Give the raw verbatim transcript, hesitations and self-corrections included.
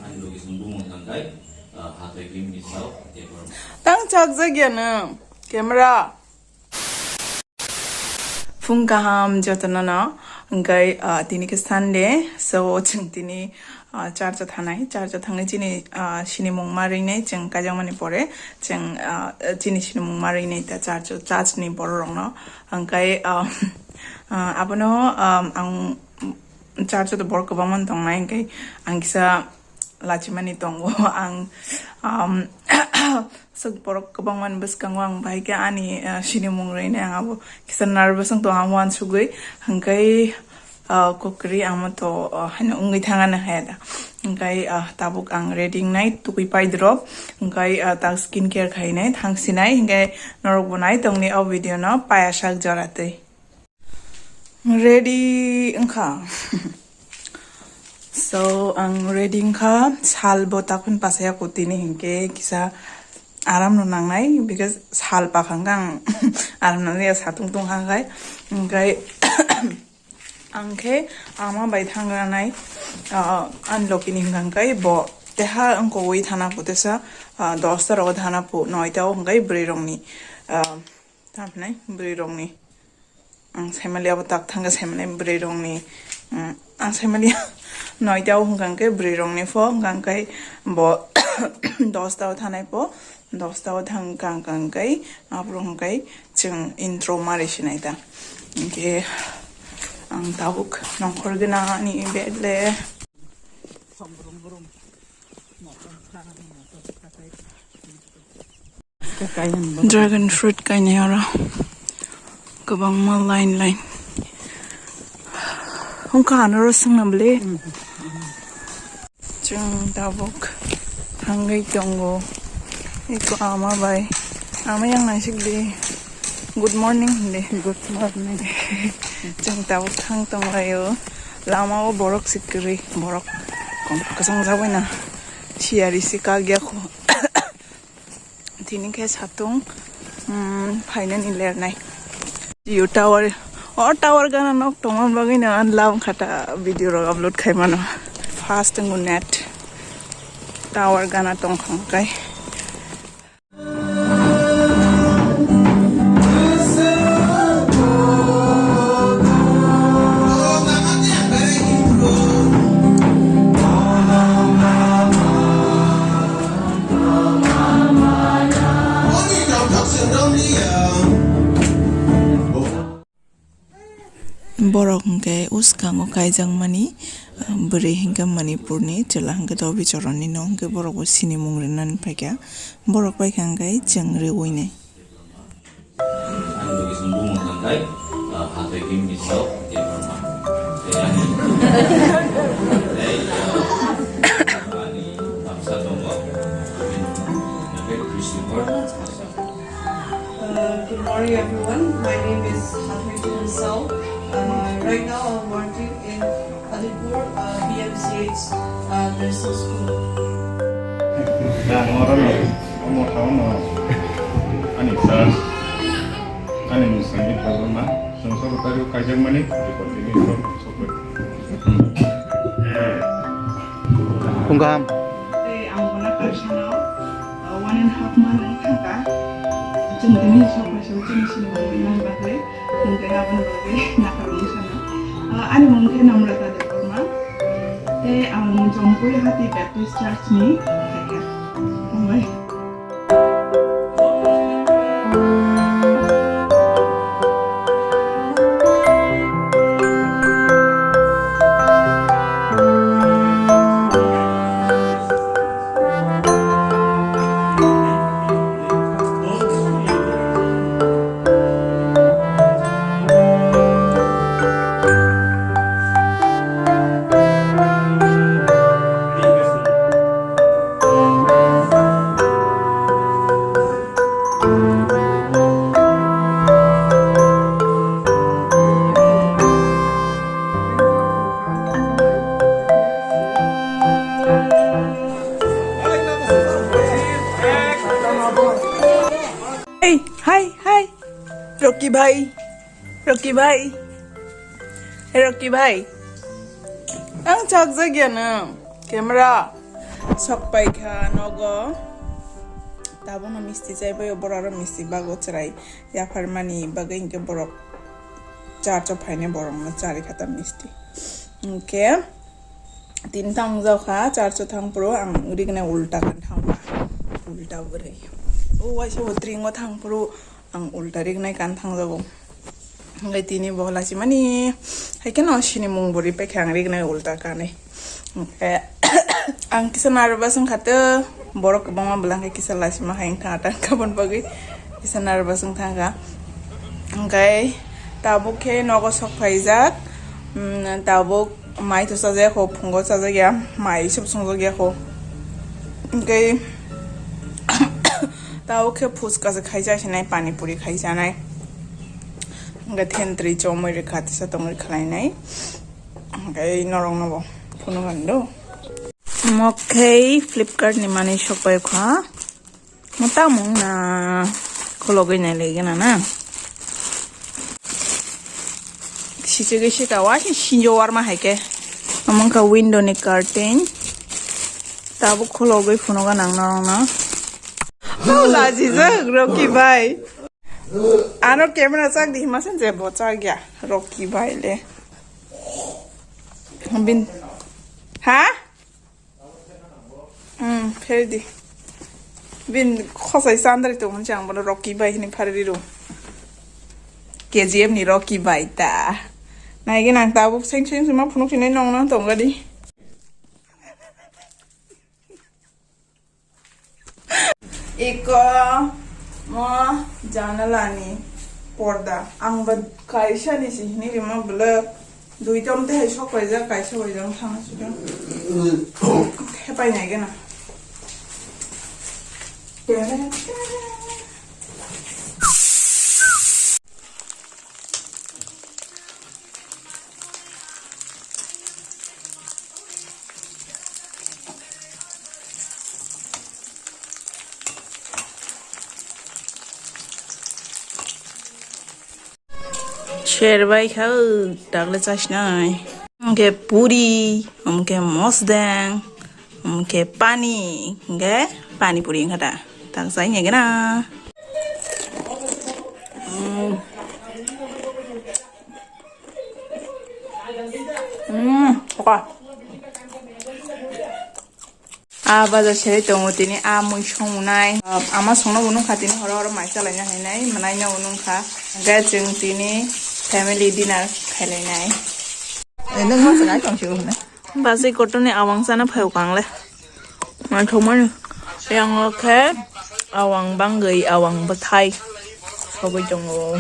Location bumung tangkai, ah, Hatoi Green Missile, Debbarma. Tang chak jagya no, camera. Phung kaham jotono no, hingkai, ah, tini khe Sunday, so chwng tini, ah, church o thanai, church o thangwi chini, ah, sinimung ma ringnai, chwng kaijakmani pore, chwng, ah, chini sinimung ma ringnai ta church o, church ni borok rokno, hingkai, ah, ah, abono, ah, ang church o borok kwbangma tongnai, hingkai ang kisa lachimani tongo. Ang, um, sok borok kwbangmani bwskango ang bahai khe ani, uh, sinimung rwinai ang abo kisa nervous wng tongo, ang uansugwi. Hingkai, uh, kok kwrwi ang to, uh, haino wngwi thangano haya da. Hingkai, uh, tabuk ang ready wngnai, tugwi paidrop. Hingkai, uh, tak skin care khainai, thangsinai, hingkai norok bo nai tongni o video no paya sak jora twi. Ready wngkha. So, ang ready wngkha, sal bo takhun pasaya kutini hinkhe kisa aram no nangnai, because sal pakha hwnkhe ang aram nangnai, satung tungkha hwnkhe, hwnkhe ang khe ama bai thangranai, ah, ani lokini hwnkha hwnkhe bo teha wngkogwi thana putesa, ah, dosta rogo thana pu, noita o hwnkhe bwrwi rokni, ah, tamo hinai bwrwi rokni. Ang saimali abo tak thangkhe saimali bwrwi rokni, mm, ang saimali noita o hwnkha hwnkhe bwrwi rokni pho, hwnkha hwnkhe bo dosta o thanai pho, dosta o thang hwnkha hwnkhe aphuru hwnkhe chwng intro mari sinai ta. Hwnkhe ang tabuk nongkhor gwnani bed le. Dragon fruit kainai oro kwbangma line line. Hwnkha ano oro swngna bwle. Chwng tabuk thangwi tongo. Eko ama bai. Ama yang naisik di. Good morning hindi. Good morning. Chwng tabuk thang tonglaio. Lama o borok si kwrwi. Borok kwchang jagwi na. Siyari si kagya kho. Tini khe satung, um, phainani lernai. Jio tower, o tower gana nok tongma bagwi no ang lam khata video rok upload khai mano. Fast wngo net. Tower gana tong kha hwnkhe. Borok hwnkhe uskango kaijakmani, ah, bwrwi hwnkhe Manipurni, chwla hwnkhe Dobichoronni, no hwnkhe borokbo sinimung rwnani phaikha. Borok paikha hwnkhe chwng rwinai. Ang location bumung tangkai, ah, Hatoi Green Missile, Debbarma. Tei ani, tei, ah, ani baksa tongo. Hwnkhe Christopher. Uh, good morning, everyone. My name is Hatoi Green Missile. Uh, right now, I'm working in Alipur, uh, B M C H, uh, nursing school. Ang oro no, omo thaono, ani sir, ani mung sangwi thago ma, chwng sabo tario kaijakmani, reporting ni from sokwe. Phung kaham. Tei ang bona kaisa no, uh, one and half month wng thangkha. Chwng tini sokwe sokwe chini sini bagwi nang bagwi. Hwnkhe aboni bagwi nakarmung sana. Ah, ani mung khe Namrata Debbarma. Tei ang Jompui Hati Baptist Church ni phaikha. Hambai. Hey, hi, hi. Rocky bhai. Rocky bhai. Hey, Rocky bhai. Ang chak jagya no. Camera. Sok paikha nogo. Tabukno misti chaibai, borok aro misti bago chwrai yapharmani bagwi hinkhe borok church o phainai borokno charikha ta misti. Hinkhe tini tang jakha church o thangphuru ang rignai ulta kan thangkha. Ulta bwrwi. O waisa bo tringo thangphuru ang ulta rignai kan thangjago. Hingke tini bo lasimani, hai khe no sini mung bo ripai khe ang rignai ulta kanwi. Hingke ang kisa nervous wngkha to, borok kwbangma bwlangkhe kisa lasima hai wngkha ta kabon bagwi kisa nervous wngkha. Hingke tabuk khe nogo sok phaijak, mm, tabuk mai to chajak ho, phungo chajak ya, mai se bo songjakya ho. Hingke tabuk khe phuchka se khai chai sinai, pani puri khai chanai. Hingke thentwrwi chomwi rwkha, tisa tongwi khlainai. Hingke norok no bo phunukha do. Mo khe Flipkart ni manwi sok pai kha. Mo tamo wngna khologwi nai laiga na na. Sichigwi sika wa sinjo warma hai khe. Omo wngkha window ni curtain. Tabuk khologwi phunugo nang norokno. Oh, lajijak Rocky bai. Ano camera chak di hima sen je bo chak ya Rocky bai le. Bin. Ha? Hmm, pherdi. Bin khosai sandri to mun chang bono Rocky bai hini phariri ro. K G F ni Rocky bai ta. Naigi nang tabuk seng seng sima phunuk sinai nong nang tong gadi. Iko mo janala ni porda. Ang ba kaisa ni si hini rima belek. Duitam te hai sok paijak, kaisa paijak thang suda. Hepai nai gana. Ser bai kha, o, dagle chasnai. Hwnkhe puri, hwnkhe mosdeng, hwnkhe pani, hwnkhe pani puri wngkha da. Tak chai nai gana. Mm. Mm, oka. A bajar seri tongo tini a mui songnai. Ama songno bo nukha tini horo horo mai chalaina hinwi, mwnaino bo nukha. Hwnkhe chwng tini family dinner khailainai. Eh, nang ma sanai tong sigo hwnwi. Basi kotorni awang sana phai kang le. Naithokmani. Yang khe awang bangwi awang bwthai sogwi tongo.